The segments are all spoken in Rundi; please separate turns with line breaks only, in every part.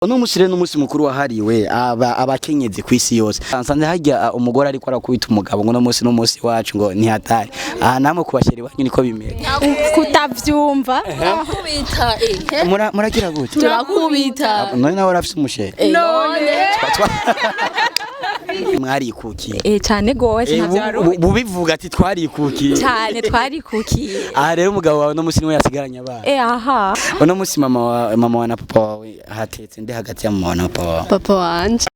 Uno musi rero n'umunsi mukuru wahariwe aba abakenyezi kw'isi yose. Nsanze harya umugore ariko arakubita umugabo ngo no musi n'umunsi wacu ngo ntihatari. Aha namwe kubasheri banyu niko bimeze?
Kutavyumva.
Turakubita eh.
Muragira gute?
Turakubita.
None nawe urafise umusheri?
None.
Mwarikukiye?
Eh, cyane gose. Ntavyo wari uzi.
Bubivuga ati twarikukiye.
Cyane, twarikukiye.
Aha rero umugabo wawe no musi niwe yasigaranye abana.
Eh, aha.
Uno musi mama wa na papa wawe hatetse ndi hagati ya mama wa na papa wawe?
Papa wanje.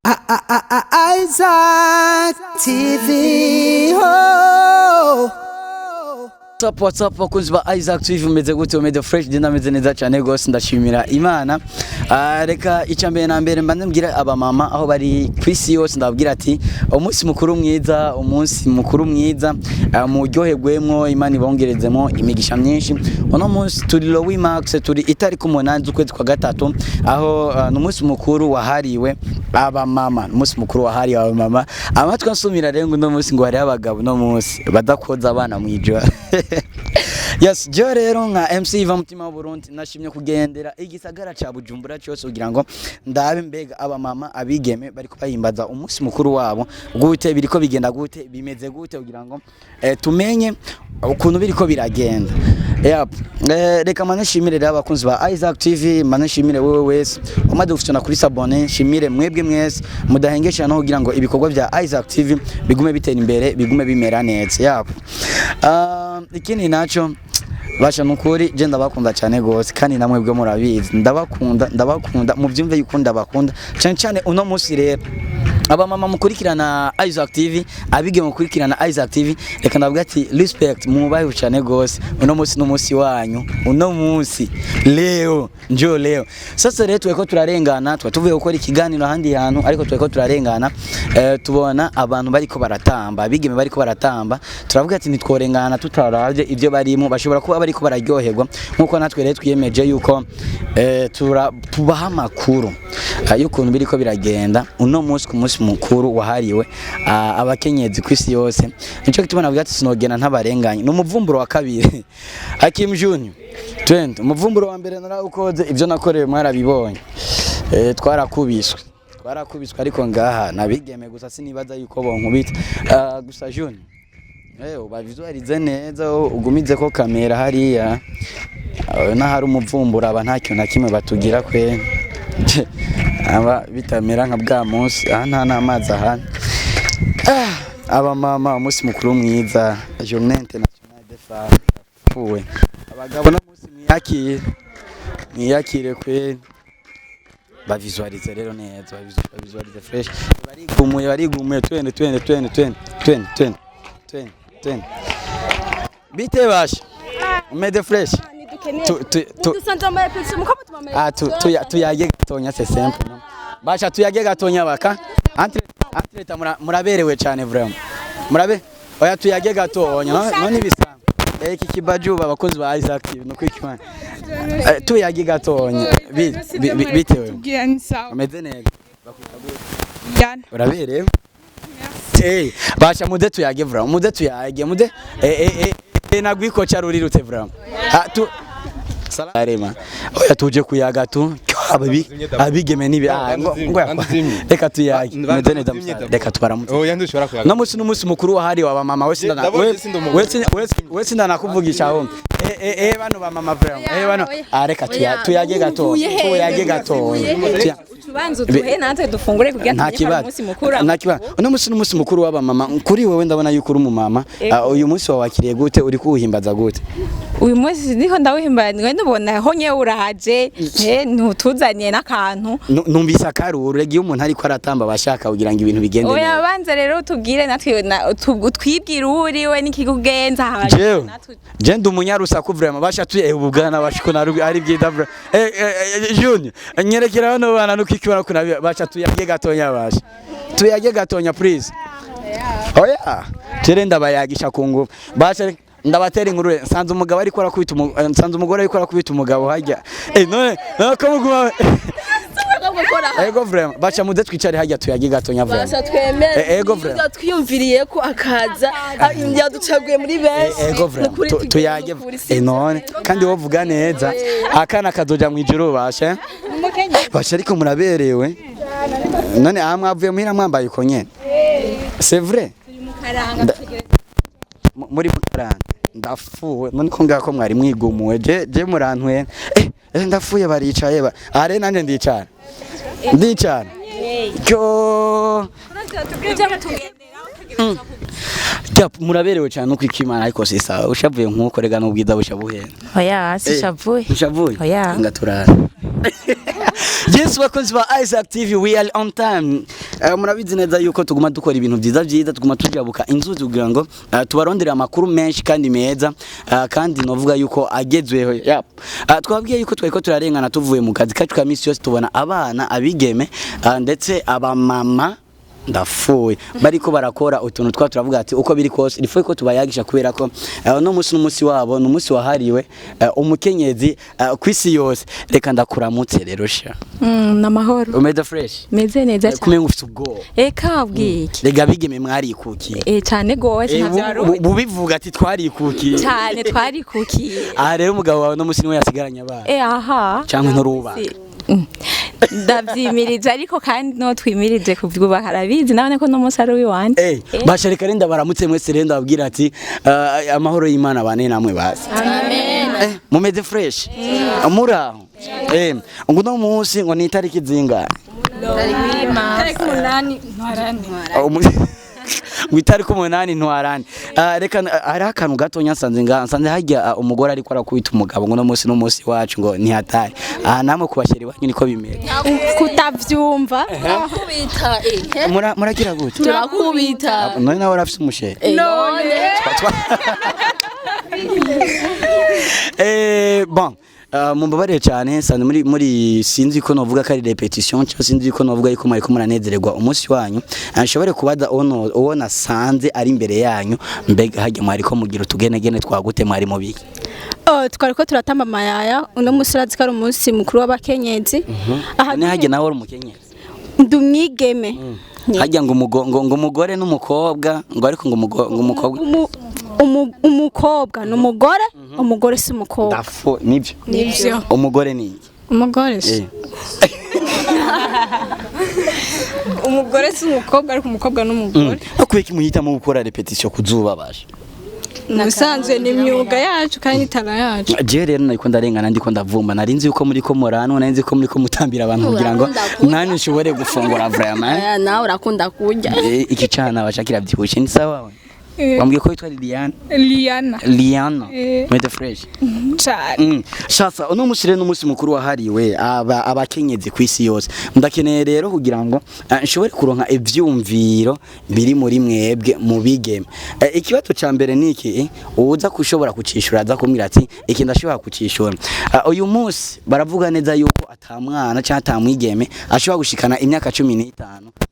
Isaac TV. Oh.
What's up, what's up, bakunzi ba Isaac TV, umeze gute? Umeze fresh? Ndenda meze neza cyane gose, ndashimira Imana. Reka icya mbere na mbere mbanze mbwira abamama aho bari ku isi yose, ndababwira ati umunsi mukuru mwiza, umunsi mukuru mwiza, muryoherwemwo, Imana ibongerezemo imigisha myinshi. Uno munsi turi le 8 mars, turi itariki 8 z'ukwezi kwa gatatu, aho ni umunsi mukuru wahariwe abamama, umunsi mukuru wahariwe abamama. Amatwi ansumira rero ngo uno munsi ngo hariho abagabo uno munsi badakoza abana mwijoro. Yes, jo rero nka MC Iva Mutima w'Uburundi nashimye kugendera igisagara ca Bujumbura cyose kugira ngo ndabe mbega abamama, abigeme bariko bahimbaza umunsi mukuru wabo gute, biriko bigenda gute, bimeze gute, kugira ngo tumenye ukuntu biriko biragenda. Yep. Reka mane nshimire rero abakunzi ba Isaac TV, mane nshimire wewe wese umaze gufitana kuri s'abonner, nshimire mwebwe mwese mudahengesha no kugira ngo ibikorwa bya Isaac TV bigume bitera imbere, bigume bimera neza. Yep. Ikindi naco basha, nukuri je ndabakunda cyane gose, kandi namwe bwo murabizi ndabakunda, ndabakunda, muvyumve yuko ndabakunda cyane cyane. Uno munsi rero abamama mukurikirana Isaac TV, abige mukurikirana Isaac TV, reka ndavuga ati respect, mubahe cyane gose. Uno munsi n'umunsi wanyu, uno munsi leo njo leo. Sasa rero tweko turarengana, twa tuvuye gukora ikiganiro ahandi hantu, ariko tweko turarengana tubona abantu bariko baratamba, abigeme bariko baratamba, turavuga ati ntitworengana tutaravye ibyo barimo, bashobora kuba bariko bararyoherwa nkuko natwe rero twiyemeje yuko tubaha amakuru y'ukuntu biriko biragenda uno munsi ku munsi mukuru wahariwe abakenyezi kw'isi yose. Nico gituma navuga ati sinogenda ntabarenganye. Ni umuvumburo wa kabiri, Hakim Junior, twende. Umuvumburo wa mbere narawukoze, ivyo nakorewe mwarabibonye, twarakubiswe, twarakubiswe, ariko ngaha nabigeme gusa sinibaza yuko bonkubita. Gusa Junior, ubavisualize neza, ugumize ko kamera hariya. N'ahari umuvumbura aba nta kintu na kimwe batugira kwe, aba bitamera nka bwa munsi aha nta n'amazi ahari. Abamama, umunsi mukuru mwiza, Journée internationale des femmes. Puwe abagabo no munsi mwiyakire, mwiyakire kwe. Bavisualize rero neza, bavisualize fresh. Barigumuye, barigumuye. Twende, twende, twende, twende, twende, twende, twende, twende. Bite basha, umeze fresh? Tuyage gatonya, c'est simple, no? Basha, tuyage gatonya baka entre muraberewe cyane vraiment. Murabe, oya, tuyage gatonya, no nibisanzwe. Iki kibajuba abakozi ba Isaac TV no kwikimana. Tuyage gatonya. Bitewe.
Tubwira ni sawa.
Umeze neza? Bakwita gute?
Yana.
Uraberewe. Basha, mude tuyage vraiment, mude tuyage, mude nagwikoca rurirutse vraiment. Ah, tu Arema. Oya, tuje kuyaga tu. Abigeme nibi ngo reka tuyage. Meze neza musaza. Reka tubaramutse.
Oya, ndushobora kuyaga.
No musi n'umunsi mukuru wahariwe aba mama wese ndana
Ndabona sindi umugore.
wese ndanakuvugisha aho. Bano ba mama vraiment. Bano, reka tuyage gato. Tuyage gato.
Utubanza uduhe natwe dufungure kugira
Nta
tumenye ko ari
kibazo,
umunsi mukuru.
nta kibazo. Uno musi n'umunsi mukuru w'aba mama. Kuri wewe ndabona yuko uri umumama. Uyu munsi wawakiriye gute? Uri kuwuhimbaza gute?
Uyu munsi niho ndawuhimbanwe, nubona ho nyewe uraje, ntutuzaniye n'akantu.
Numvise akaruru rega, iyo umuntu ariko aratamba abashaka kugira ngo ibintu bigende
Oya,
neza.
banza rero utubwire natwe utwibwire uwo uriwe n'ikikugenza hanyuma
Jewe
natwe
je ndi umunyarusaku vraiment. Basha tuye ubu bwana basha ko ari byiza vraiment. Junior, nyerekera bano bana nuko ikibona ko nabi. Basha, tuyage gatonya, basha tuyage gatonya, please. Oya, tere ndabayagisha ku ngufu basha, ndabatera inkuru. Nsanze umugabo ariko arakubita nsanze umugore ariko arakubita umugabo hajya. None none ko muguma
gukora.
Ego vraiment, baca muze twicare hajya tuyage gatonya vraiment.
Basha twemere.
Ego vraiment.
Twiyumviriye ko akaza yaducaguye muri benshi.
Ego vraiment.
Nukuri
Tuyage.
nukuri
None kandi wovuga neza akana kazoja mu ijuru basha. Basha ariko muraberewe. None aha mwavuye muhira mwambaye uko nyene? C'est vrai. Muri mukaranga ndafuwe none ko ngako mwari mwigumuwe je murantwe ndafuye baricaye ba are nanje ndicara ndicara cyo. Tap muraberewe cyane uko ikimana ariko si sawa ushavuye nkuko rega n'ubwiza bushabuhera.
Oya, sishavuye.
Ushavuye?
Oya.
Nga turara. Yes, bakunzi ba Isaac TV, we are on time. Murabizi neza yuko tuguma dukora ibintu byiza byiza, tuguma tujabuka inzuzi kugira ngo tubarondere amakuru menshi kandi meza, kandi novuga yuko agezweho. Yep. Twabwiye yuko twariko turarengana tuvuye mu kazi kacu ka misi yose, tubona abana abigeme, ndetse abamama ndafuye bariko barakora utuntu twa turavuga ati uko biri kose il faut ko tubayagisha kubera ko no munsi n'umunsi wabo ni umunsi wahariwe umukenyezi kwisi yose. Reka ndakuramutse rero sha.
Namahoro.
Umeze fresh?
Meze neza cyane.
Kumenga ufite ubwoba.
Eka bwiki.
Rega bigeme mwarikukiye.
Cyane gose ntavyaro.
Bubivuga ati twarikukiye.
Cyane twarikukiye.
Aha rero umugabo wawe no munsi niwe yasigaranye abana.
Aha.
Canke nturuba.
Ndavyimirije ariko kandi no twimirije kuvyubaha arabizi nabone ko no munsi ari uwiwanje.
Basha reka renda baramutse mwese rero ndababwira ati amahoro y'Imana bane namwe basi. Amen. Mumeze fresh. Muraho. Ngo uno munsi ngo ni itariki zingahe?
Tariki 8 ntwarane.
Ngo itariki 8 ntwarane. Reka hari akantu gatonya nsanze ngaha, nsanze harya umugore ariko arakubita umugabo ngo uno munsi n'umunsi wacu ngo ni hatari. Namwe kubasheri banyu niko bimeze.
Kutavyumva.
Turakubita.
Muragira gute?
Turakubita.
None nawe urafise umusheri?
None.
Bon. Mumbabarire cyane nsanze muri sinzi ko novuga ko ari repetition cyangwa sinzi ko novuga yuko mwariko muranezererwa umunsi wanyu. Nshobore kubaza uwo nasanze ari imbere yanyu, mbega harya mwariko mugira utugenegene twagute mwari mubiki?
Twariko turatamba amayaya uno munsi urazi ko ari umunsi mukuru w'abakenyezi. Aha
None harya nawe uri umukenyezi?
Ndi umwigeme.
Harya ngo umugore n'umukobwa ngo ariko ngo umukobwa
Umukobwa ni umugore, umugore si umukobwa.
Ndafo nivyo.
Nivyo.
Umugore ni iki?
Umugore si.
Umugore si umukobwa ariko umukobwa n'umugore.
No kubera muhitamo gukora repetition kuzuba basha.
Musanzwe ni imyuga yacu kandi itara yacu.
Je rero nariko ndarengana ndiko ndavumba narinzi yuko muri ko murano narinzi ko muri ko mutambira abantu kugira ngo nani nshobore gufungura vraiment.
Nawe urakunda kurya.
Iki cana bashakira byihushe ni sawa we. Wambwiye ko witwa Liliane?
Liana.
Liana. Made fresh.
Cyane.
Shasa uno munsi rero n'umunsi mukuru wahariwe abakenyezi kwisi yose. Ndakeneye rero kugira ngo nshobore kuronka ivyumviro biri muri mwebwe mu bigeme. Ikibazo ca mbere niki uza kushobora kucishura aza kumbwira ati iki ndashobora kucishura. Uyu munsi baravuga neza yuko atamwana cyangwa atamwigeme ashobora gushikana imyaka 15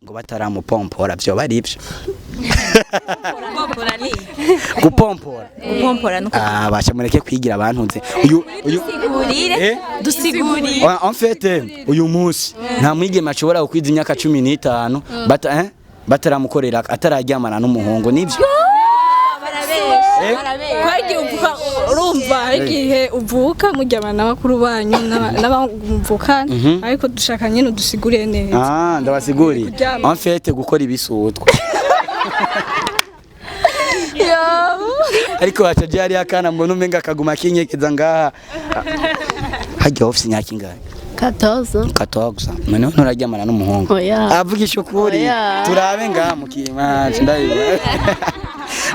ngo bataramupompora byo bari ibyo. Gupompora.
Gupompora no
basha mureke kwigira abantuze. Uyu
dusigurire dusigurire.
En fait uyu munsi nta mwigeme ashobora gukwiza imyaka 15 bataramukorera atararyamana n'umuhungu nivyo.
Kwagiye uvuka urumva igihe uvuka muryamana n'abakuru banyu n'abamuvukana ariko dushaka nyine udusigurire neza.
Ndabasiguriye. En fait gukora ibisutwa. Ariko hacaje hari akana mbona umenga akaguma kinyekeza ngaha. Hajya ofisi nyaki ngahe?
14.
14. None nturaryamana n'umuhungu.
Oya.
Avugisha ukuri. Turabe ngaha mukima ndayiba.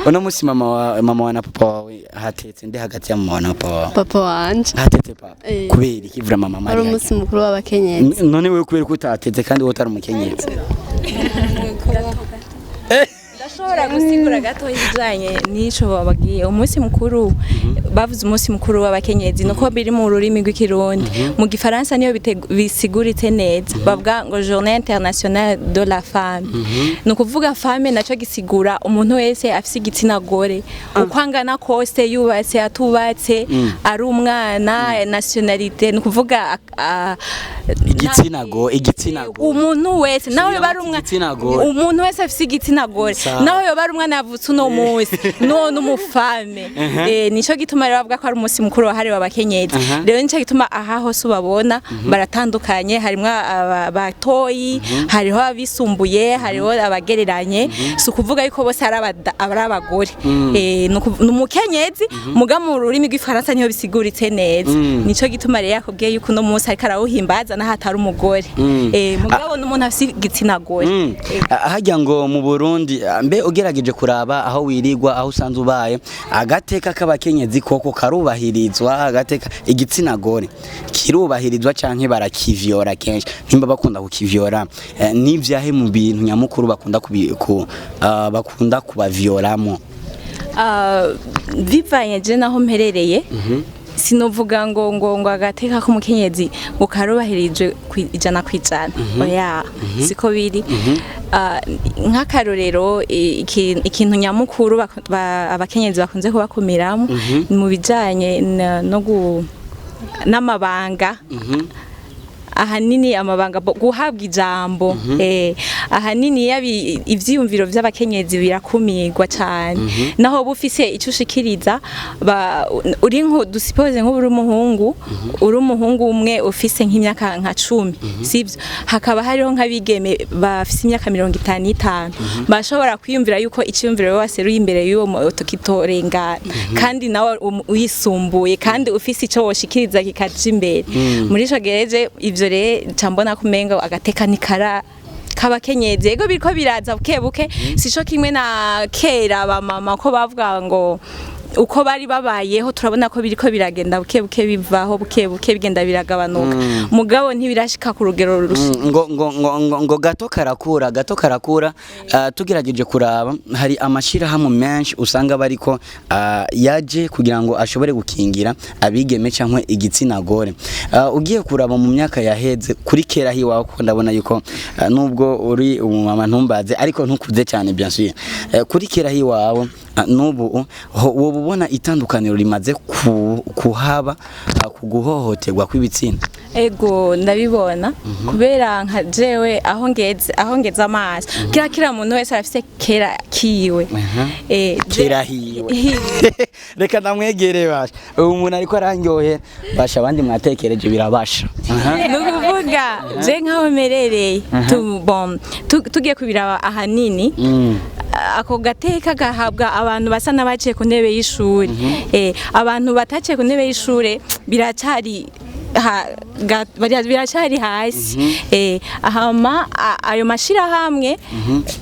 Uno musi mama wa na papa wawe hatetse ndi hagati ya mama wa na papa wawe.
Papa wanje.
Hatetse papa. Kubera iki vraiment mama
ari umunsi mukuru w'abakenyezi.
None wewe kubera ko utatetse kandi wowe utari umukenyezi.
Ndashobora gusigura gato ibijanye n'ico bababwiye. Umunsi mukuru bavuze, umunsi mukuru w'abakenyezi, nuko biri mu rurimi rw'Ikirundi. Mu Gifaransa niyo bisiguritse neza, bavuga ngo Journée internationale de la femme. Ni ukuvuga femme naco gisigura umuntu wese afise igitsina gore, uko angana kose, yubatse, atubatse, ari umwana, nationalité, ni ukuvuga
Igitsina gore.
Umuntu wese, nawe yoba ari umwana,
Igitsina gore.
Umuntu wese afise igitsina gore,
Sawa.
nawe yoba ari umwana yavutse uno munsi, none umu femme. Nico gituma rero bavuga ko ari umunsi mukuru wahariwe abakenyezi. Rero nico gituma aha hose ubabona baratandukanye, harimwo batoyi, hariho abisumbuye, hariho abagereranye. Si ukuvuga yuko bose ari abagore. Ni umukenyezi, muga mu rurimi rw'Ifaransa niho bisiguritse neza. Nico gituma rero yakubwiye yuko uno munsi ariko arawuhimbaza naho atari umugore. Mugabo n'umuntu afise igitsina gore.
Harya ngo mu Burundi, mbe ugerageje kuraba aho wirigwa, aho usanzwe ubaye, agateka k'abakenyezi koko karubahirizwa? Agateka igitsina gore kirubahirizwa canke barakivyora kenshi? Nimba bakunda kukivyora, n'ivyahe mu bintu nyamukuru bakunda bakunda kubavyoramo?
Bivanye je naho mperereye, sinovuga ngo agateka k'umukenyezi ngo karubahirijwe 100%. Oya, siko biri. Nk'akarorero, ikintu nyamukuru abakenyezi bakunze kubakumiramo ni mu bijanye no n'amabanga, ahanini amabanga, guhabwa ijambo. Ahanini yabi ivyiyumviro vy'abakenyezi birakumirwa cyane, naho bufise icyo ushikiriza, uri nko dusipoze nk'ubu uri umuhungu umwe ufise nk'imyaka nka 10, sivyo? Hakaba hariho nk'abigeme bafise imyaka 55, bashobora kwiyumvira yuko iciyumviro waseruye imbere y'uwo tukitorengana, kandi nawe uyisumbuye, kandi ufise ico woshikiriza kikaja imbere. Muri ico gereje ivyo rero nca mbona ko umenga agateka nikara k'abakenyezi, yego, biriko biraza buke buke, sico kimwe na kera abamama ko bavuga ngo uko bari babayeho. Turabona ko biriko biragenda buke buke bivaho, buke buke bigenda biragabanuka, mugabo ntibirashika ku rugero rushika.
Ngo gato karakura, gato karakura. Tugerageje kuraba, hari amashirahamwe menshi usanga bariko yaje kugira ngo ashobore gukingira abigeme canke igitsina gore. Ugiye kuraba mu myaka yaheze, kuri kera hiwawe, kuko ndabona yuko nubwo uri umumama, ntumbaze, ariko ntukuze cyane, bien sûr. Kuri kera hiwawe n'ubu woba ubona itandukaniro rimaze kuhaba ku guhohoterwa kw'ibitsina?
Ego, ndabibona, kubera nka jewe aho ngeze amaso, kira muntu wese arafise kera kiwe.
Kera hiwe. Reka ndamwegere basha, ubu umuntu ariko arandyohera basha, abandi mwatekereje birabasha.
Ni ukuvuga je nkaho merereye, bon, tugiye kubiraba ahanini, ako gateka gahabwa abantu basa n'abaciye ku ntebe y'ishuri. Abantu bataciye ku ntebe y'ishuri biracari biracari hasi. Hama ayo mashirahamwe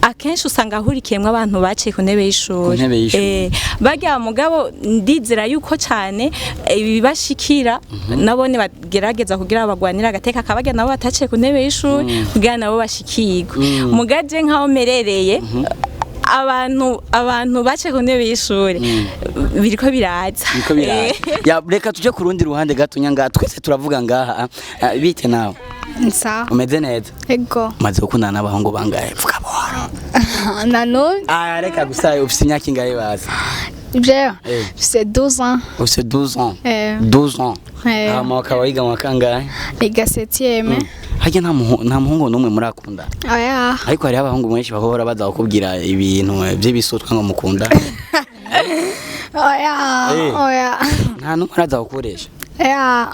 akenshi usanga ahurikiyemwo abantu baciye ku ntebe y'ishuri.
Ku ntebe y'ishuri.
Barya mugabo ndizera yuko cyane ibibashikira nabone bagerageza kugira bagwanire agateka kabarya nabo bataciye ku ntebe y'ishuri, kugira nabo bashikirwe. Mugaje nkaho merereye, abantu baciye ku ntebe y'ishuri biriko biraza.
Niko biraza. Ya, reka tuje ku rundi ruhande gato nyanga, twese turavuga ngaha. Bite nawe?
Sawa.
Umeze neza?
Ego.
Umaze gukundana n'abahungu bangahe? Vuga buhoro.
Nano.
Ah, reka gusa, ufise imyaka ingahe bazi?
Jewe
Eh.
mfise 12 ans.
Ufise 12 ans?
Eh.
12 ans?
Eh.
Hama ukaba wiga mu wa kangahe?
Niga 7e.
Harya nta muhungu n'umwe murakunda?
Oya.
Ariko hariho abahungu benshi bahora baza kukubwira ibintu by'ibisutwa ngo mukunda.
Oya.
Eh.
Oya.
Nta n'umwe araza kukuresha?
Oya.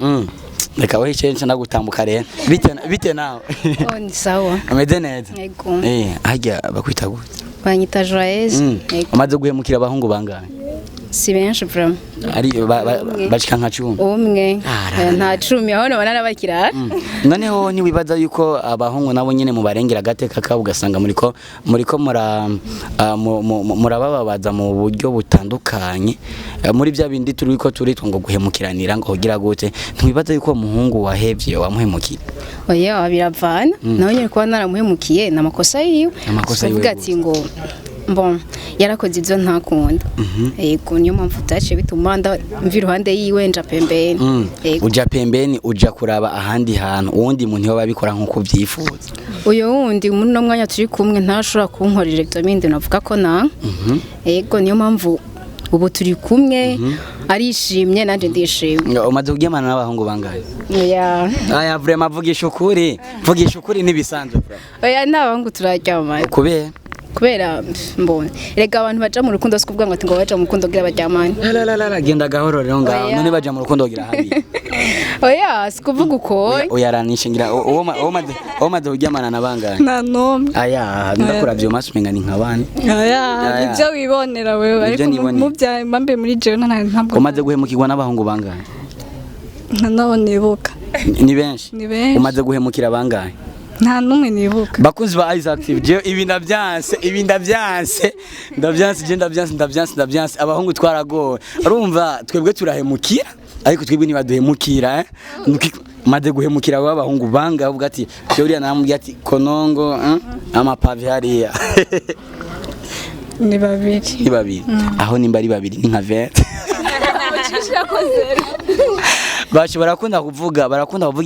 Reka wowe icyo ndagutambuka rero. Bite nawe?
Oh, ni sawa.
Ameze neza?
Yego.
Harya bakwita gute?
Banyita Joyeuse. Yego.
Umaze guhemukira abahungu bangahe?
Si benshi vraiment.
Ari bashika nka 10?
Umwe.
Ah, ra, ra,
Nta 10 aho nabona nabakira.
Noneho ntiwibaza yuko abahungu nabo nyene mubarengera agateka kabo, ugasanga muriko mura murabababaza mu buryo butandukanye? Muri bya bindi turiko turitwa ngo guhemukiranira, ngo kugira gute, ntiwibaza yuko uwo muhungu wahevye wamuhemukira?
Oya, biravana. Nawe nyine kuba naramuhemukiye ni amakosa yiwe.
Amakosa yiwe.
Kuvuga ati ngo Bon, yarakoze ivyo ntakunda. Yego, niyo mpamvu byaciye bituma mva iruhande yiwe nja pembeni. Yego.
Uja pembeni, uja kuraba ahandi hantu uwundi muntu yoba abikora nk'uko ubyifuza.
Uyo wundi muri uno mwanya turi kumwe ntashobora kunkorera ibyo bindi navuga ko na. Yego, niyo mpamvu ubu turi kumwe, arishimye nanjye ndishimye.
Umaze kuryamana n'abahungu bangahe?
Oya.
Aya, vraiment, vugisha ukuri, vugisha ukuri, ntibisanzwe vraiment.
Oya, nta bahungu turaryamana.
Kubera?
Kubera mbona rega abantu baja mu rukundo si kuvuga ngo ati ngo baja mu rukundo kugira baryamane.
La la la la, genda gahoro rero ngaho.
Oya.
None baja mu rukundo kugira habi?
Oya, si kuvuga uko.
Oya, ranishe ngira uwo maze kuryamana na bangahe?
Nta n'umwe.
Aya, ndakuravye maso umenga ni nka bane.
Oya.
Aya.
Ibyo wibonera wewe.
Nibyo
Ariko
nibonera.
mu bya mbambe muri jewe ntabwo.
Umaze guhemukirwa n'abahungu bangahe?
Nta nabo nibuka.
Ni benshi?
Ni benshi.
Umaze guhemukira bangahe?
Nta n'umwe nibuka.
Bakunzi ba Isaac TV, jewe ibi ndavyanse, ibi ndavyanse, ndavyanse, je ndavyanse, ndavyanse, ndavyanse. Abahungu twaragowe, urumva twebwe turahemukira ariko twebwe ntibaduhemukira, eh? Maze guhemukira abo abahungu banga uvuga ati jewe uriya namubwiye ati konongo, eh? Amapave hariya.
Ni babiri.
Ni babiri. Aho nimba ari babiri ni nka 20. Basho barakunda kuvuga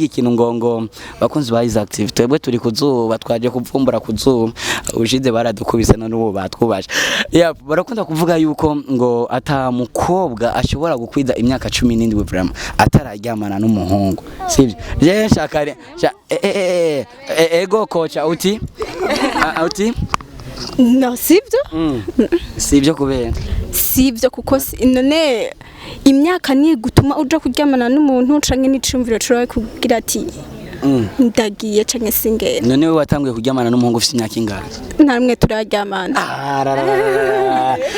ikintu ngo bakunzi ba Isaac TV, twebwe turi kuzuba, twaje kuvumbura kuzuba, ushize baradukubise none ubu batwubashe. Yeah, barakunda kuvuga yuko ngo ata mukobwa ashobora gukwiza imyaka 17 vraiment atararyamana n'umuhungu, sibyo? Je shaka ego kocha uti. Ah, uti.
No, sibyo.
Sibyo kubera?
Sibyo kuko none imyaka ni gutuma uja kuryamana n'umuntu canke n'icumviro cyawe kugira ati ndagiye canke singenda?
None we watanguye kuryamana n'umuhungu ufite imyaka ingahe?
Nta rumwe turaryamana.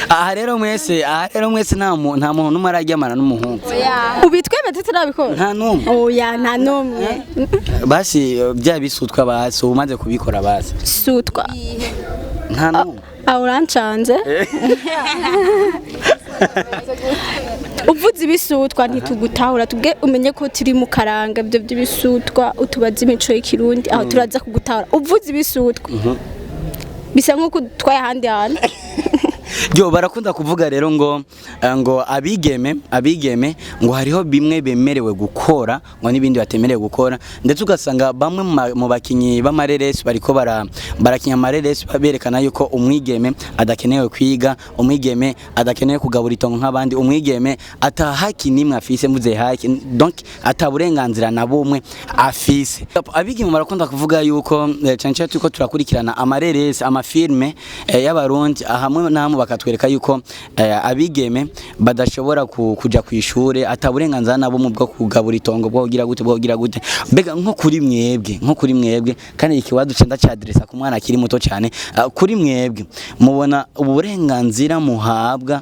Aha rero mwese nta muntu n'umwe araryamana n'umuhungu?
Ubu twebwe tutarabikora.
Nta n'umwe?
Oya, nta n'umwe.
Basi bya bisutwa, basi umaze kubikora basi?
Sutwa?
Nta n'umwe?
Aho urancanze. Uvuze ibisutwa ntitugutahura. Tubwe umenye ko turi mu karanga, ibyo by'ibisutwa utubaza imico y'ikirundi, aho turaza kugutahura. Uvuze ibisutwa bisa nk'uko utwaye ahandi hantu.
Yo, barakunda kuvuga rero ngo abigeme ngo hariho bimwe bemerewe gukora ngo n'ibindi batemerewe gukora, ndetse ugasanga bamwe mu bakinyi b'amareresi bariko barakinya amareresi berekana yuko umwigeme adakenewe kwiga, umwigeme adakenewe kugabura itongo nk'abandi, umwigeme ata haki nimwe afise, mvuze haki donc ata burenganzira na bumwe afise. Abigeme barakunda kuvuga yuko cyane cyane turiko turakurikirana amareresi, amafilme y'abarundi, hamwe na hamwe bakatwereka yuko abigeme badashobora kuja ku ishure, ata burenganzira na bumwe bwo kugabura itongo, bwo kugira gute, bwo kugira gute. Mbega nko kuri mwebwe, kandi ikibazo cenda cyadresa ku mwana akiri muto cyane, kuri mwebwe mubona uburenganzira muhabwa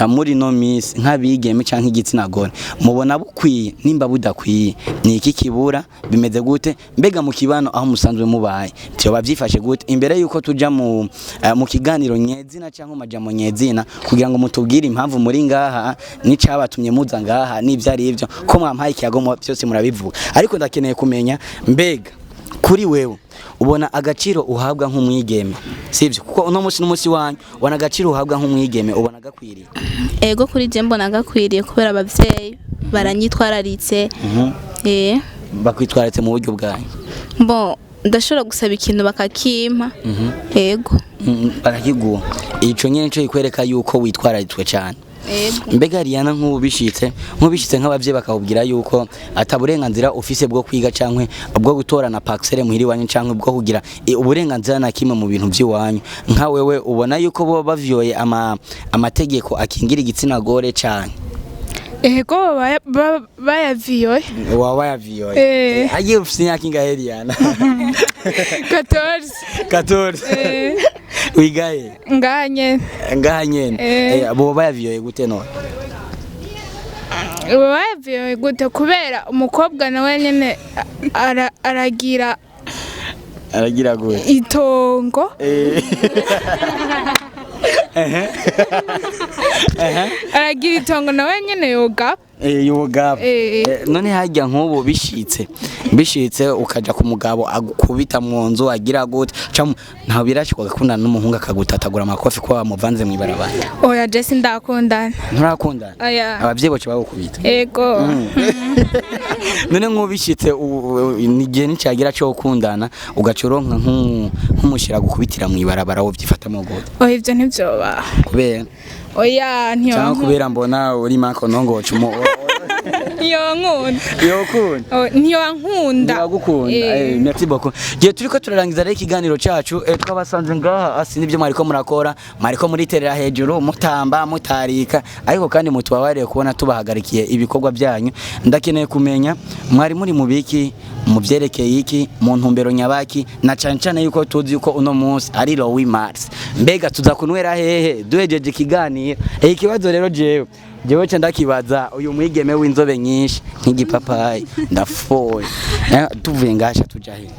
muri no miss nk'abigeme canke igitsina gore, mubona bukwiye? Nimba budakwiye, ni iki kibura? Bimeze gute? Mbega mu kibano aho musanzwe mubaye byoba byifashe gute? Imbere yuko tuja mu kiganiro nyezina cyangwa majambo nyezina, kugira ngo mutubwire impamvu muri ngaha n'icabatumye muza ngaha n'ivyo ari ivyo ko mwampaye ikiyago byose murabivuga, ariko ndakeneye kumenya, mbega kuri wewe ubona agaciro uhabwa nk'umwigeme, sivyo? Kuko uno munsi n'umunsi wanyu, ubona agaciro uhabwa nk'umwigeme, ubona gakwiriye?
Ego, kuri je mbona gakwiriye kubera abavyeyi baranyitwararitse.
Bakwitwararitse mu buryo bwanyu?
Bon, ndashobora gusaba ikintu bakakimpa, ego.
Barakiguha. Ico nyene nico kikwereka yuko witwararitswe cyane.
Ego.
Mbega Riana, nk'ubu bishitse nk'abavyeyi bakakubwira yuko ata burenganzira ufise bwo kwiga canke bwo gutorana parcelle muhiri wanyu canke bwo kugira uburenganzira na kimwe mu bintu by'iwanyu, nka wewe ubona yuko bo bavyoye amategeko akingira igitsina gore cyane?
Ego, bayaviyoye.
Waba bayaviyoye?
Eh.
Agiye ufise imyaka ingahe, Riana?
14.
14?
Eh.
Wigaye?
Ngaha nyene.
Ngaha nyene?
Eh.
Bo bayaviyoye gute none?
Bayaviyoye gute? Kubera umukobwa nawe nyene aragira
Aragira gute?
itongo. Aragira itongo nawe nyene yoga.
Y'ubugabo.
Eh.
None harya nk'ubu bishitse ukaja ku mugabo agukubita mu nzu, agira gute, ntaho birashikwa gakundana n'umuhungu akagutatagura amakofi ko wamuvanze mw'ibarabara?
Oya, je sindakundana.
Nturakundana?
Oya.
Abavyeyi boca bagukubita?
Ego.
None nk'ubishitse igihe nicagira cyo gukundana, ugaca uronka nk'umushira gukubitira mw'ibarabara, wovyifatamo gute?
Oya, ivyo ntivyoba.
Kubera?
Oya.
Cyangwa
Ntiyonkunda.
kubera mbona uri mako nongoca umu
Ntiyonkunda.
Yokunda?
Oh, ntiyonkunda.
Ndagukunda.
Eh.
Merci beaucoup. Gihe turiko turarangiza rero ikiganiro cacu, twabasanze ngaha asi nibyo mwariko murakora, mwariko muriterera hejuru, mutamba, mutarika, ariko kandi mutubabariye kubona tubahagarikiye ibikorwa byanyu. Ndakeneye kumenya mwari muri mubiki, mu vyerekeye iki, mu ntumbero nyabaki, na cane cane yuko tuzi yuko uno munsi ari le 8 mars. Mbega tuza kunwera hehe duhejeje ikiganiro? Ikibazo rero jewe ca ndakibaza uyu mwigeme w'inzobe nyinshi nk'igipapayi, ndafoye. Tuvuye ngasha tuja he?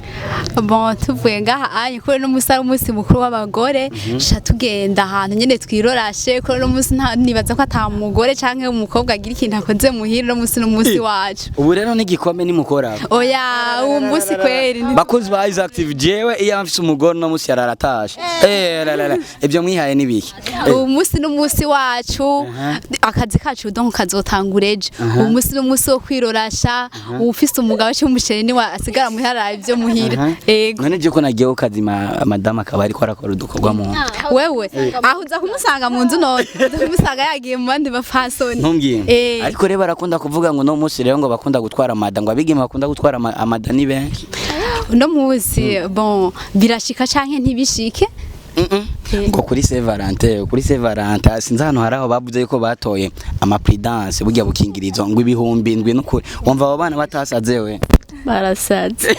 Bon, tuvuye ngaha anye, kubera uno munsi ari umunsi mukuru w'abagore, sha tugenda ahantu nyene twirorashe, kubera uno munsi nta nibaza ko ata mugore canke umukobwa agira ikintu akoze muhira. Uno munsi n'umunsi wacu.
Ubu rero n'igikombe nimukora?
Oya, uwo munsi kweri
Bakunzi ba Isaac TV, jewe iyo mfise umugore uno munsi yararatashe. La, la, la. Ibyo mwihaye nibiki?
Uwo munsi n'umunsi wacu, akazi kacu donc kazotangura ejo. Uwo munsi n'umunsi wo kwirorasha. Uwufise umugabo cy'umusheri niwe asigara muhira ibyo muhira. Ego.
None je ko nagiye ku kazi, madame akaba ariko arakora udukorwa mu
Wewe aho uza kumusanga mu nzu, none uza kumusanga yagiye mu bandi bapfasoni.
Ntumbwire.
Eh.
Ariko rero barakunda kuvuga ngo no munsi rero ngo bakunda gutwara amada, ngo abigeme bakunda gutwara amada ni benshi.
Uno munsi, bon, birashika canke ntibishike.
Ngo kuri Saint Valentin sinzi ahantu hari aho bavuze yuko batoye ama prudence, burya bukingirizo, ngo 7000. N'ukuri wumva abo bana batasaze we?
Barasaze.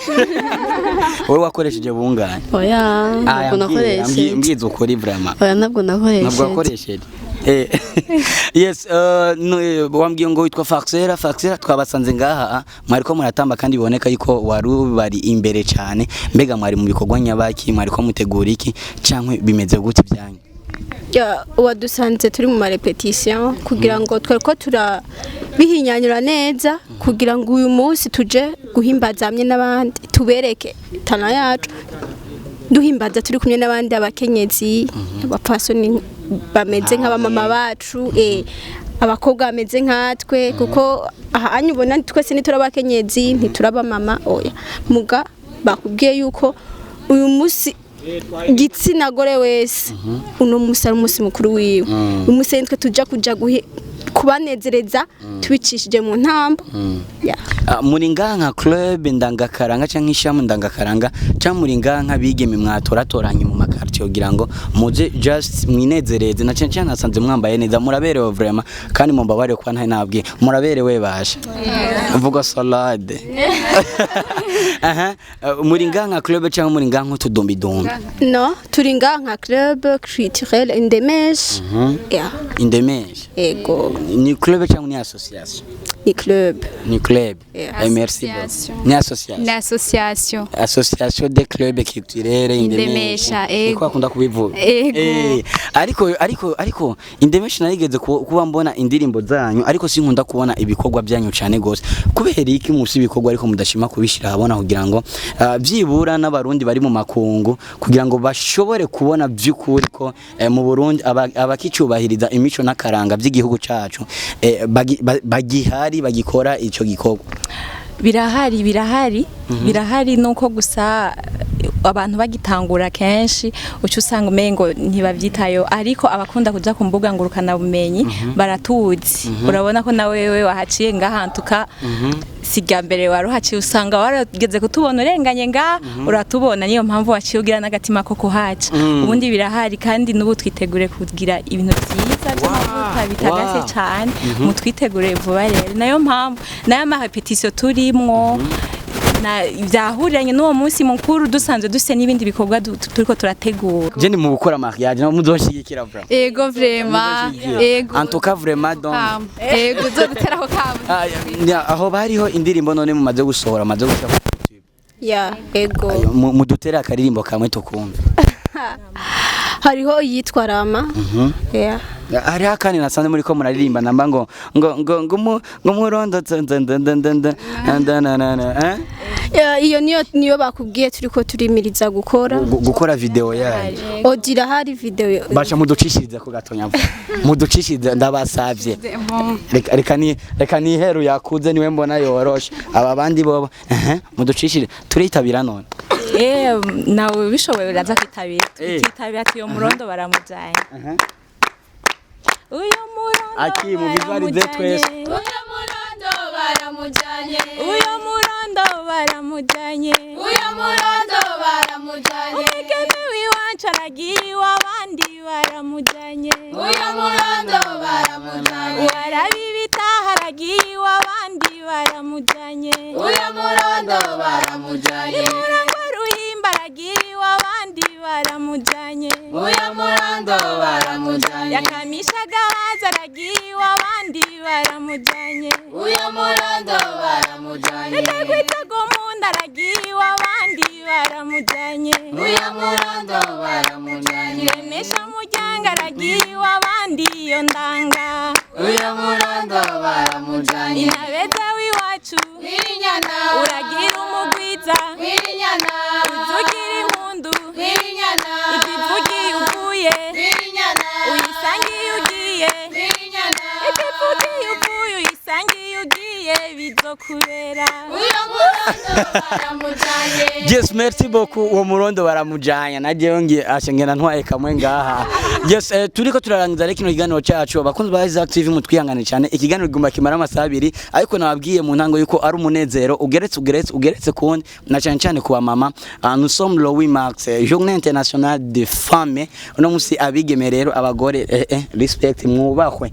Wowe wakoresheje bungane?
Oya.
Aya,
Ntabwo nakoresheje.
Mbwiza ukuri vraiment.
Oya, ntabwo nakoresheje.
Ntabwo wakoresheje. Yes, no, wambwiye ngo witwa Faxera. Faxera, twabasanze ngaha mwariko muratamba kandi biboneka yuko wari bari imbere cyane. Mbega mwari mu bikorwa nyabaki, mwariko mutegura iki canke bimeze gute byanyu?
Ya, wadusanze turi mu ma répétition kugira ngo twari ko turabihinyanyura neza kugira ngo uyu munsi tuje guhimbaza hamwe n'abandi, tubereke tana yacu, duhimbaza turi kumwe n'abandi abakenyezi, abapfasoni bameze nk'abamama bacu, abakobwa bameze nkatwe, kuko aha ubona twese ntituraba abakenyezi, ntituraba mama, oya. Muga bakubwiye yuko uyu munsi gitsina gore wese uno munsi ari umunsi mukuru wiwe. Uyu munsi nitwe tuja kuja kubanezereza tubicishije mu ntambo. Ya.
Ah, muri ngaha nka club ndangakaranga canke ishami ndangakaranga, canke muri ngaha nk'abigeme mwatoratoranye mu ma quartier kugira ngo muze just mwinezereze? Na cane cane nasanze mwambaye neza, muraberewe vraiment, kandi mumbabarire kuba ntari nabwiye, muraberewe basha vuga salade. Aha, muri ngaha nka club canke muri ngaha nk'utudumbidumbi?
No, turi ngaha nka club culturel Indemeshe. Ya.
Indemeshe?
Ego.
Ni club canke ni association?
Ni club.
Ni club?
Yeah.
Merci beaucoup.
Association.
Ni association?
Ni association.
Association des clubs culturels
Indemesha, ego.
Niko bakunda kubivuga.
Ego.
Ariko Indemesha narigeze kuba mbona indirimbo zanyu, ariko sinkunda kubona ibikorwa byanyu cyane gose. Kubera iki musi ibikorwa ariko mudashima kubishira ahabona kugira ngo byibura n'abarundi bari mu makungu kugira ngo bashobore kubona by'ukuri ko mu Burundi abakicubahiriza imico n'akaranga by'igihugu cacu bagihari, bagikora ico gikorwa?
Birahari, birahari, birahari, nuko gusa abantu bagitangura kenshi uca usanga umengo ntibavyitayo, ariko abakunda kuja ku mbuga ngurukana bumenyi baratuzi. Urabona ko na wewe wahaciye ngahantuka si irya mbere waruhaciye, usanga warageze kutubona urenganye nga uratubona, niyo mpamvu waciye ugira n'agatima ko kuhaca. Ubundi birahari, kandi n'ubu twitegure kugira ibintu vyiza vy'amavuta bitagase cane. Mutwitegure vuba rero, nayo mpamvu nayo ma répétition turimwo na byahuriranye n'uwo munsi mukuru, dusanzwe dufise n'ibindi bikorwa turiko turategura.
Je ni mu gukora mariage no muzoshigikira vraiment?
Ego, vraiment, ego.
En tout cas vraiment, donc
Kamo. Ego, uzoguteraho kamo.
Ah, aho bariho indirimbo none mumaze gusohora, mumaze gushira ku YouTube?
Ya, ego.
Ayo, mudutere akaririmbo kamwe tukumve.
Hariho iyitwa Rama. Ya.
Hariho akandi nasanze muri ko muraririmba namba ngo ngo ngo ngo mu ngo murondo eh.
Iyo niyo bakubwiye turiko turimiriza gukora.
Gukora video yayo.
Audio irahari, video.
Basha muducishirize ku gatonya, muducishirize, ndabasavye. Reka niheru yakuze niwe mbona yoroshe, aba bandi bobo muducishire turitabira none.
Nawe ubishoboye uraza kwitabira.
Eh.
Tukitabira ati uyo murondo baramujanye. Uyo murondo
Aki mu visualize twese.
Uyo murondo baramujanye. Uyo murondo baramujanye. Uyo murondo baramujanye. Umwigeme w'iwacu aragiye iw'abandi baramujanye. Uyo murondo baramujanye. Uwarabibitaha aragiye iw'abandi baramujanye. Uyo murondo baramujanye. Nimurangwa ruhimba aragiye iw'abandi baramujanye. Uyo murondo baramujanye. Yakamisha gahaza aragiye iw'abandi baramujanye. Uyo murondo baramujanye. Ndagwitaga umunda aragiye iw'abandi baramujanye. Uyo murondo baramujanye. Remesha muryango aragiye iw'abandi iyo ndanga. Uyo murondo baramujanye. Inabeza w'iwacu Wirinyana uragira umugwiza Wirinyana uzugira impundu Wirinyana ikivugiye uvuye Wirinyana uyisangiye ugiye Wirinyana ikivugiye uvuye uyisangiye ugiye bizokubera. Uyo murondo baramujanye.
Yes, merci beaucoup. Uwo murondo baramujanya najewe ngiye asha ngena ntwaye kamwe ngaha. Yes, turiko turarangiza rero kino kiganiro cacu. Abakunzi ba Isaac TV, mutwihangane cyane, ikiganiro kigomba kimara amasaha 2, ariko nababwiye mu ntango yuko ari umunezero ugeretse ugeretse ugeretse kundi, na cyane cyane ku mama. Nous sommes le 8 mars, journée internationale des femmes. Uno musi abigeme rero, abagore, respect, mwubahwe.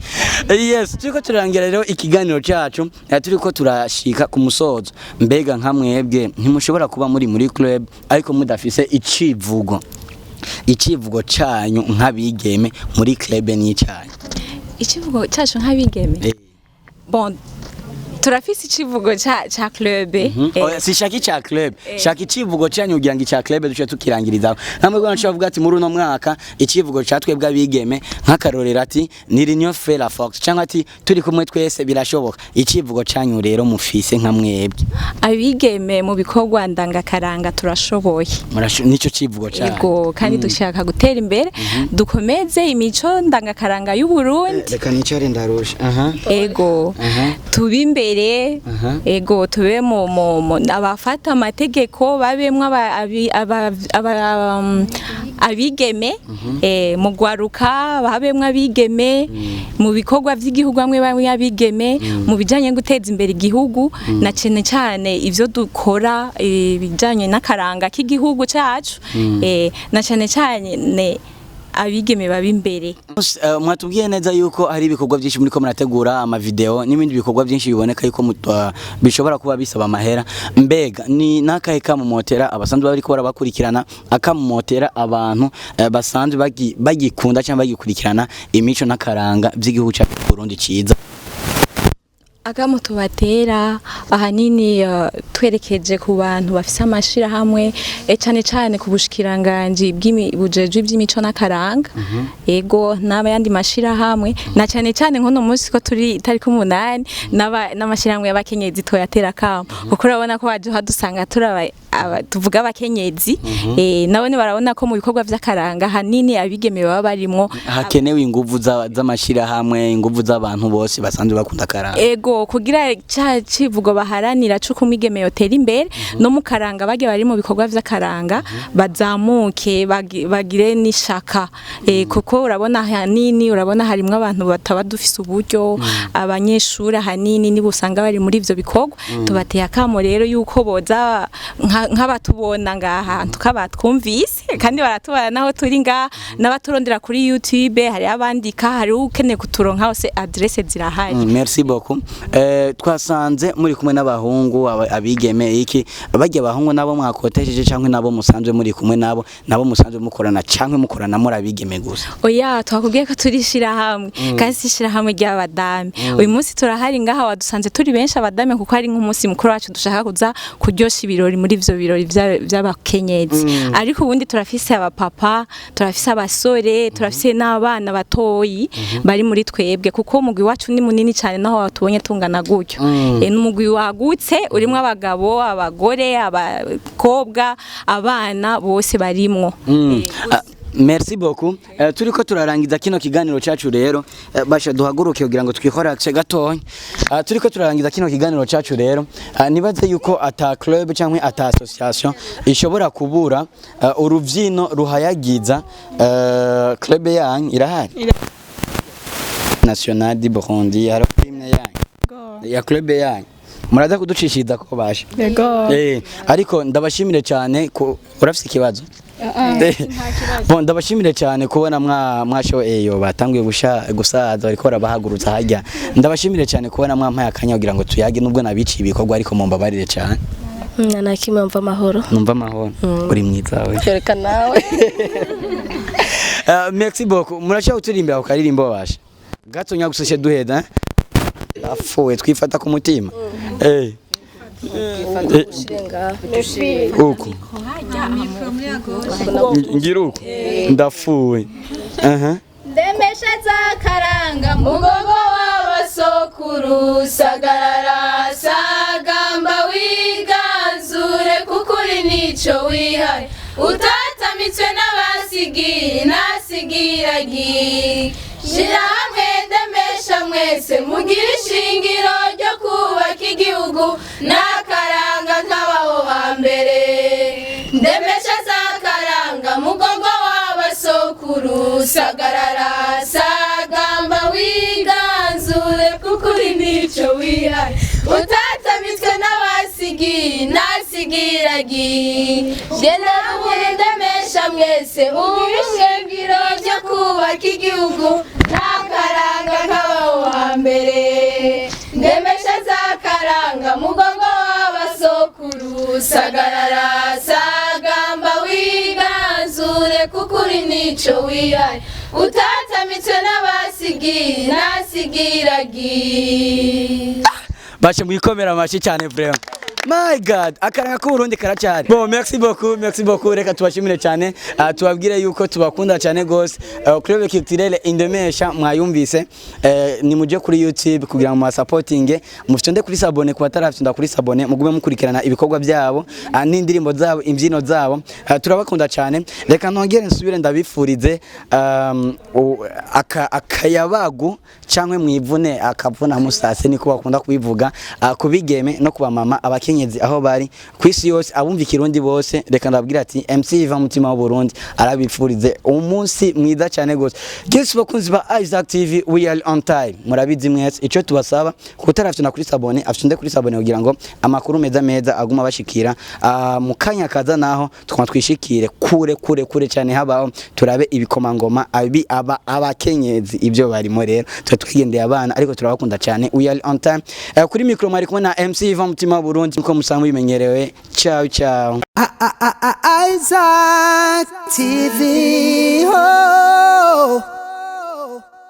Yes, turiko turarangira rero ikiganiro cacu, turiko turashika ku musozo. Mbega nka mwebwe ntimushobora kuba muri club ariko mudafise icivugo canyu nk'abigeme muri club ni icyanyu?
Ikivugo cyacu nk'abigeme, bon, turafise icivugo ca club.
Oya, si shaka ica club, shaka icivugo canyu kugira ngo ica club duce tukirangirizaho. Namwe rwanda nshobora kuvuga ati muri uno mwaka icivugo ca twebwe abigeme, nk'akarorero ati ni l'union fait la force, cyangwa ati turi kumwe twese birashoboka. Icivugo canyu rero mufise nka mwebwe?
Abigeme mu bikorwa ndangakaranga turashoboye.
Nico civugo canyu?
Ego, kandi dushaka gutera imbere, dukomeze imico ndangakaranga y'u Burundi.
Reka nicare, ndarusha. Aha.
Ego, tube imbere. Ego, tube mu abafata amategeko, babemwo abigeme, mu gwaruka babemwo abigeme, mu bikorwa vy'igihugu bamwe bamwe abigeme, mu bijanye no guteza imbere igihugu, na cyane cyane ivyo dukora, bijanye n'akaranga k'igihugu cacu, na cyane cyane abigeme baba imbere.
Mwatubwiye neza yuko hari ibikorwa byinshi muri ko murategura, amavideo n'ibindi bikorwa byinshi biboneka yuko bishobora kuba bisaba amahera. Mbega ni nakahe kamumotera abasanzwe bariko barabakurikirana, akamumotera abantu basanzwe bagikunda cyangwa bagikurikirana imico n'akaranga by'igihugu cyacu Burundi ciza?
Akamo tubatera ahanini, twerekeje ku bantu bafise amashirahamwe, cane cane ku bushikiranganji bujejwe ivy'imico n'akaranga, ego, n'abayandi mashirahamwe, na cane cane nk'uno munsi ko turi itariki 8, n'amashirahamwe y'abakenyezi toyatera akamo, kuko urabona ko baje hadusanga turi tuvuga abakenyezi, nabone barabona ko mu bikorwa vy'akaranga hanini abigeme baba barimwo.
Hakenewe inguvu z'amashirahamwe, inguvu z'abantu bose basanzwe bakunda akaranga.
Ego, kugira ca civugo baharanira c'uko umwigeme yotera imbere no mu karanga, bage bari mu bikorwa vy'akaranga bazamuke, bagire n'ishaka, kuko urabona ahanini urabona harimwo abantu bataba dufise uburyo, abanyeshuri ahanini nibo usanga bari muri ivyo bikorwa. Tubateye akamo rero yuko boza nk'abatubona ngaha tukabatwumvise, kandi baratubona naho turi ngaha, n'abaturondera kuri YouTube hari abandika, hari ukeneye kuturonka hose, adresse zirahari.
Merci beaucoup. Twasanze muri kumwe n'abahungu, abigeme iki bajya abahungu nabo mwakotesheje canke nabo musanzwe muri kumwe nabo, nabo musanzwe mukorana, canke mukorana muri abigeme gusa?
Oya, twakubwiye ko turi ishirahamwe, kandi si ishirahamwe ry'abadame. Uyu munsi turahari ngaha wadusanze turi benshi abadame, kuko ari nk'umunsi mukuru wacu, dushaka kuza kuryosha ibirori muri ivyo birori vy'abakenyezi, ariko ubundi turafise Turafise abapapa, turafise abasore, turafise n'abana batoyi bari muri twebwe, kuko umugwi wacu ni munini cyane. Naho watubonye tungana gutyo, ni umugwi wagutse urimwo abagabo, abagore, abakobwa, abana, bose barimwo.
Ah, merci beaucoup. Turiko turarangiza kino kiganiro cacu rero, basha duhaguruke kugira ngo twihora gatonya. Turiko turarangiza kino kiganiro cacu rero, nibaze yuko ata club canke ata association ishobora kubura uruvyino ruhayagiza club yanyu. Irahari national du Burundi, hari hymne yanyu ya club yanyu, muraza kuducishiriza ko basha.
Yego.
Ariko ndabashimire cyane ko urafise ikibazo. Bon, ndabashimire cyane kubona mwasho eyo batanguye gusha gusaza bariko barabahagurutsa hajya. Ndabashimire cyane kubona mwampaye akanya kugira ngo tuyage, nubwo nabiciye ibikorwa, ariko mumbabarire cyane.
Nta kimwe, mva amahoro.
Numva amahoro, uri mwiza we.
Reka nawe.
Merci beaucoup. Murashaka kuturimbira ku karirimbo basha gato nyaguseshe duheda, eh? Afuwe twifata ku mutima. Uku ngira uku ndafuwe, aha.
Ndemesha zakaranga mugogo w'abasokuru, sagarara sagamba wiganzure, kuko uri nico wihaye utatamitswe n'abasigi nasigiragi. Shira hamwe ndemesha mwese, mugire ishingiro ryo kubaka igihugu n'akaranga kabaho hambere. Ndemesha zakaranga mugogo w'abasokuru, sagarara sagamba wiganzure, kuko uri nico wihaye utatamitswe n'abasigi nasigiragi. Genda rumwe ndemesha mwese, ubishingiro ryo kubaka igihugu n'akaranga kabaho hambere. Ndemesha zakaranga mugongo w'abasokuru, sagarara sagamba wiganzure, kuko uri nico wihaye utatamitswe n'abasigi nasigiragi.
Bashe mwikomera amashi cyane vraiment. My God, akaranga k'Uburundi karacyari. Bon, merci beaucoup, merci beaucoup. Reka tubashimire cyane. Tubabwire yuko tubakunda cyane gose. Club Culturel Indemesha mwayumvise. Ni muje kuri YouTube kugira ngo mwasupportinge. Mufite kuri s'abonner, ku batarafite kuri s'abonner, mugume mukurikirana ibikorwa byabo, n'indirimbo zabo, imbyino zabo. Turabakunda cyane. Reka nongere nsubire ndabifurize akayabagu cyangwa mwivune akavuna musase, niko bakunda kubivuga, kubigeme no kuba mama, abakenyezi aho bari ku isi yose, abumva ikirundi bose. Reka ndababwira ati MC Iva Mutima w'u Burundi arabifurize umunsi mwiza cyane gose. Yesu bakunzi ba Isaac TV, we are on time. Murabizi mwese ico tubasaba, kutarafite kuri s'abonner, afite kuri s'abonner kugira ngo amakuru meza meza aguma bashikira. Mu kanya kaza naho tukaba twishikire kure kure kure cyane, habaho turabe ibikomangoma abi aba abakenyezi ibyo barimo. Rero tuba twigendeye abana, ariko turabakunda cyane. We are on time. Kuri micro mwari kumwe na MC Iva Mutima w'u Burundi, nkuko musanzwe bimenyerewe. Ciao ciao.
Isaac TV. Oh.